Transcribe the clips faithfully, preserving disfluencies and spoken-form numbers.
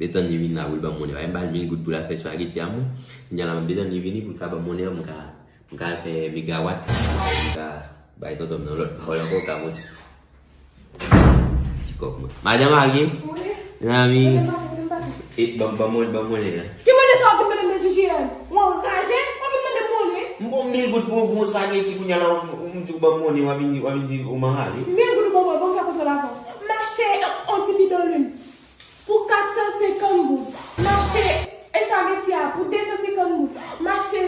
Betany vin la pou l ban m monnen. Paske m ba l mil goud pou l al fè espageti a mwen. Kounye a la, Betany vini pou l ka ban m monnen an, m ka, m ka al fè megawat. M ka bay tonton m nan lòt pawòl ankò, m ka monte. Ti kòb mwen. Madan marye? Wi. Zanmi. Mwen pase, mwen pase. E, ban, ban mwen, ban mwen la. Ki monnen sa w ap vin mande m de J J M? Ou anraje? W ap vin mande m monnen? M ba w mil goud pou yon espageti kounye a la, ou, ou, ou di w ban m monnen, w ap vin di, w ap vin di ou anraje. Mil goud ou ban mwen, ban m fè kontwòl avan. M achte yon ti bidon lwil pou kat san senkant goud. M achte espageti a pou de san senkant goud. M achte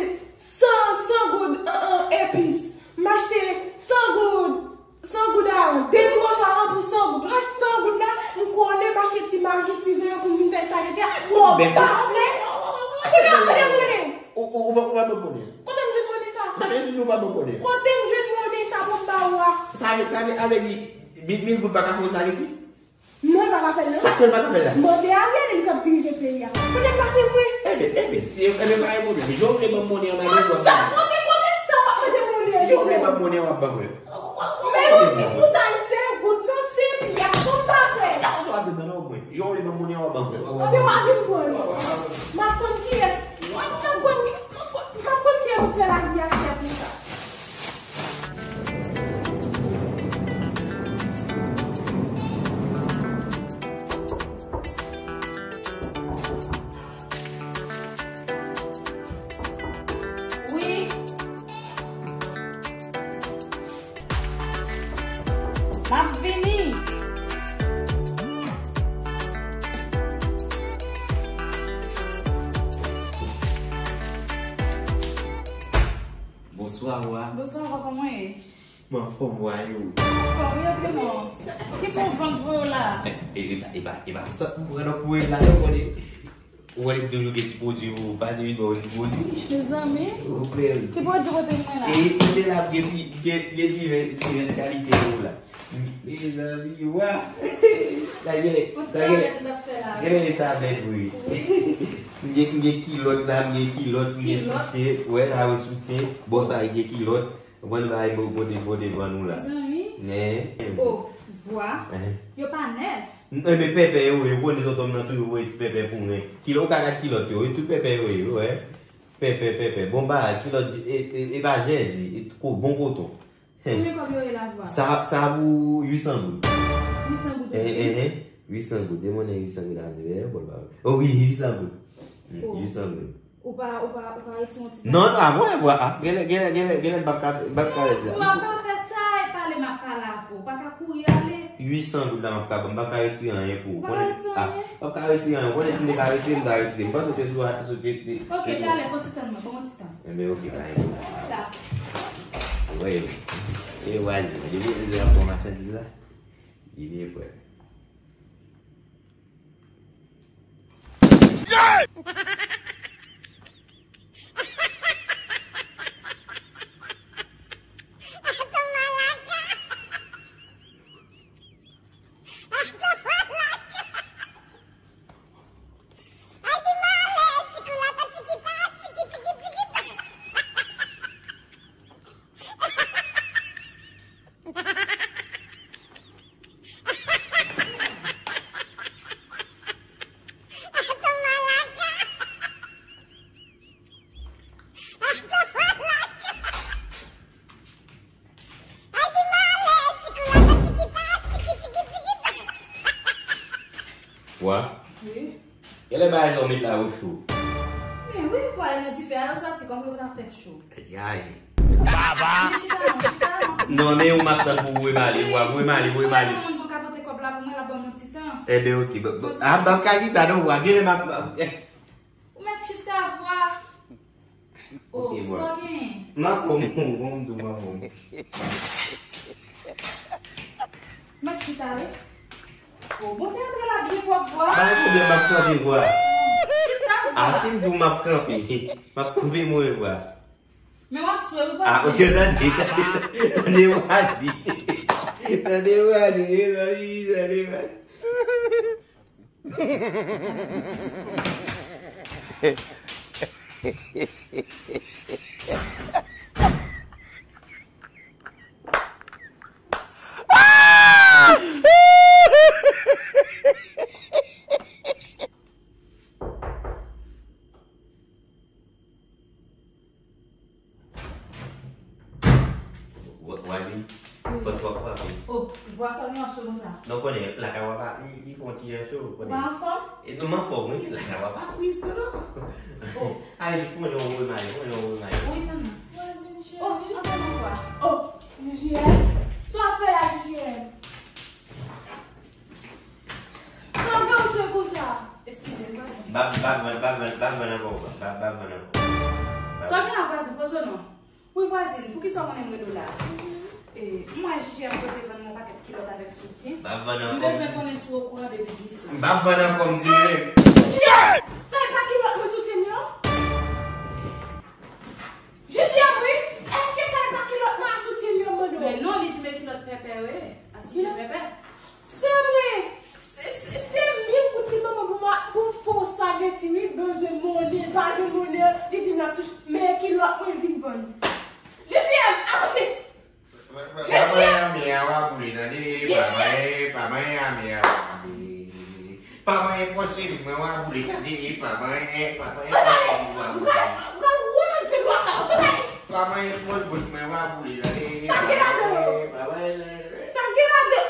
san, san goud, an, an, epis. M achte san goud. San goud a, de ti moso a rann pou san goud. Rès san goud la, m konnen m achte ti magi, ti zonyon pou m vin fè espageti a. Bon, pa vle. Kounye a, kote m konnen? Ou, ou, ou pa, ou pa ban m konnen. Kote m jwenn monnen sa? Nan men nou pa ban m konnen. Kote m jwenn monnen sa pou m ba ou a? Sa vle, sa vle, sa vle di, mil, mil goud pa ka fè espageti? Non, l pa ka fè l, non. Sa k fè l pa ka fè l la? Mande Ariel, li k ap dirije peyi a. Kote m pase vre? Enben, enben, si, enben, pa gen pwoblèm. Jan w vle ban m monnen an, m a bezwen. Sa, kote, kote sa w ap mande monnen an, Jan w vle ban m monnen an, w ap ban mwen. Men yon ti boutay senk goud, non, se pye a, konn pa fè. Dakò, w ap demann an, w ap mwen. Jan w vle ban m monnen an, w ap ban mwen. Anben, w a vin pran li. M ap konn kiyès. M ap konn, m ap konn, m ap konn kiyès pou fè lavi a chè konsa. Wi. M ap vini. Bonswa, wa. Bonswa, wa, kòman w ye? M anfòm, wa, e ou? Anfòm, wi, antre non. Ki bon van k voye w la? E, e, e pa, e pa, e pa sant m pran non pou e la, non, konnen. Ou konnen m toujou gen ti pwodui pou ou, pase vin ban ou ti pwodui. Mezanmi. Ou kwè wi. Ki pwodui w pote mwen la? E, kote la, gen pi, gen, gen divès, divès kalite pou ou la. Mezanmi, wa. Sa genlè, sa genlè, genlè e tablèt, wi. M gen, m gen kilòt la, m gen kilòt, m gen soutyen. Wè, sa yo soutyen. Bò sa, e gen kilòt. Ou konn bagay bò, bò de, bò de vann ou la. Zanmi. Men. O, vwa. Yo pa nèf. Enben, pèpè yo, yo konnen tonton m nan toujou voye ti pèpè pou mwen. Kilòt, ou ka gad kilòt yo, yo tout pèpè yo ye, wi. Pèpè, pèpè. Bon bagay, kilòt, e, e, e pa jèzi, e ko-, bon koton. Konbyen kòb yo ye la, vwa? Sa, sa pou uit san goud. Uit san goud, eh, eh, eh, uit san goud. De monnen uit san goud a, eh, bon, ba. O wi, uit san goud. Mm, uit san goud. Ou pa, ou pa, ou pa retire yon ti bagay? Non, non, avè, vwa, a, genlè, genlè, genlè, genlè, m p ap ka, m p ap ka ret la. Ou pa fè sa, e pale, m ap pale avè w. Ou pa ka kouri ale. Uit san goud la, m ap ka, m p ap ka retire anyen pou ou. Ou pa ka retire anyen? M p ap ka retire anyen. Ou konnen si m te ka retire, m ta retire. M panse w te sou, sou, te, te, Ok, talè, fò ti tann mwen, ban mwen ti tan. Enben, ok, pa gen pwoblèm. Dakò. Ou wè, e, e, w a di, depi w te ap pran machandiz la, li vin prè. Wa? Wi. Genlè bagay sa w met la yo cho. Men wi, vwa, e nan dife a yo soti, kòman yo ta fè cho? Ay, ay. Baba! Men chita non, chita non. Non, men ou m ap tann pou ou remale, wa, remale, remale. Moun pou ka pote kòb la pou mwen, l ap ban m yon ti tan. Enben, ok, bon, bon. A, m ap ka chita non, wa, genlè m ap, m ap, eh. Ou mèt chita, vwa. Ok, vwa. O, sa w genyen? M anfòm, bon, m tou m anfòm. Mèt chita, wi. O, bon, te antre la byen pwòp, vwa. Pa gen pwoblèm, m ap kanpe, vwa. Chita, vwa. A, si m di w m ap kanpe, m ap kanpe mwen, vwa. Men w ap swe, wi, vwa. A, ok, tande, tande, tande, vwa, si. Tande, vwa, si, tande, vwa. Frape. Oh, vwa sa w gen ap sou konsa. Non, konnen, lakay w ap, li, li fè yon ti jan cho, ou konnen. Ou pa anfòm? E non, m anfòm, wi, lakay w ap friz, non. Oh. Ale, fè yon jan woule mayi, fè yon jan woule mayi. Wi, manman. Vwazin cheri. Oh, antre nan vwa. Oh, J J M. Sa w ap fè la, J J M? Sa w gen w se konsa? Eskize m, vwazin. Bab, bab, bab, bab, bab, bab, ankò, bab, bab, bab, ankò. Sa w gen la, vwazin? Poze w non. Wi, vwazin, poukisa w konnen m rele w la? E, m wè J J M pote vann mwen yon pakèt kilòt avèk soutyen. M ap vann ankò. M bezwen konnen si w okouran de biznis lan. M ap vann ankò, m di w. J J M! Sa e pa kilòt mwen, soutyen m yo? J J M, wi! Èske sa e pa kilòt mwen ak soutyen m yo, m mande w? Men non, li di men kilòt pèpè yo ye. A soutyen pèpè. Sanble se, se, se mil goud li ban mwen pou m, pou m fè yon spageti, wi, bezwen monnen, pa jwenn monnen, li di m l ap touche, men kilòt mwen vin vann. J J M, avanse! J J M! J J M! Pa manyen pòch chemiz mwen, w a boule, tande, pa manyen, pa manyen pòch chemiz mwen, w a boule. M pral, m pral wonn an dlo a la, w tande? Pa manyen pòch bouch mwen, w a boule, tande. Sa gen ladan? Pa manyen. Sa gen ladan?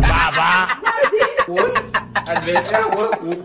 Baba! Vwazin! Woy, advèsè a wè kou.